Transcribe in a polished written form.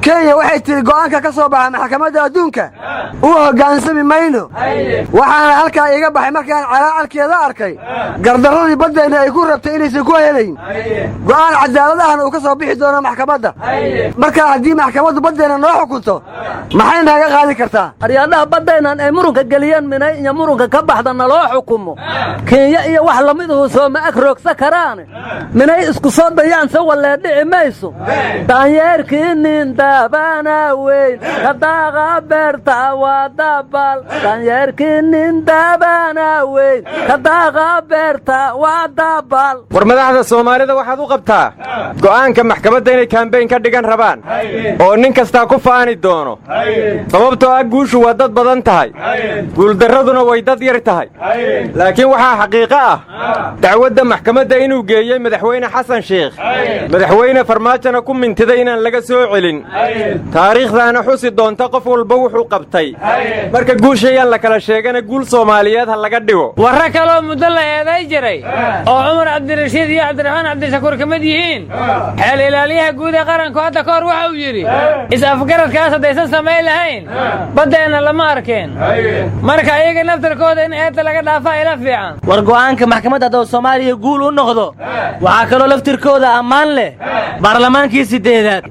Kenya waxay tidhi go'aanka ka soo baxa maxkamadda adduunka u hoggaansami mayno. Waxaana halkaa iiga baxay markaan calaacalkeeda arkay gardarradii baddeenna ay ku rabtay inaysan ku helayn, go'aan cadaalad ahna uu ka soo bixi doono maxkamadda. Markaa haddii maxkamaddu baddeenna noo xukunto, maxay naga qaadi kartaa? Aryaadhaha, baddaynan ay murunka geliyeen minay iyo murunka ka baxda naloo xukumo, Kenya iyo wax lamiduhu sooma ag roogsa karaane? Minay isku soo dayaan se wallee dhici mayso. Daanyeerkii nin daabana weyn ka daaqa beerta waa dabaal. Daanyeerkii nin daabana weyn ka daaqa beerta waa dabaal. War madaxda Soomaalida waxaad u qabtaa go'aanka maxkamadda inay campaign ka dhigan rabaan oo nin kastaa ku faani doono, sababtoo ah guushu waa dad badan tahay, guuldarraduna way dad yar tahay. Laakiin waxaa xaqiiqo ah dacwadda maxkamadda inuu geeyey Madaxweyne Xasan Sheikh, Madaxweyne Farmaajona ku mintiday inaan laga soo celin. Taariikhdaana xusi doonta qof walba wuxuu qabtay. Marka guushayaan la kala sheegana, guul Soomaaliyeed ha laga dhigo. Warra kaloo muddo la eeday jiray oo Cumar Cabdirashiid iyo Cabdiraxmaan Cabdishakuur ka mid yihiin, xeel ilaaliyaha guud ee qaranku hadda ka hor waxa uu yidhi is-afgaradkaas haddaysan samayn lahayn, baddeenna lama arkeen. Marka iyaga naftarkooda in eedda laga dhaafaa ila fiican. War go'aanka maxkamadda hadduu Soomaaliya guul u noqdo, waxaa kaloo laftirkooda ammaan leh baarlamaankii siddeedaad.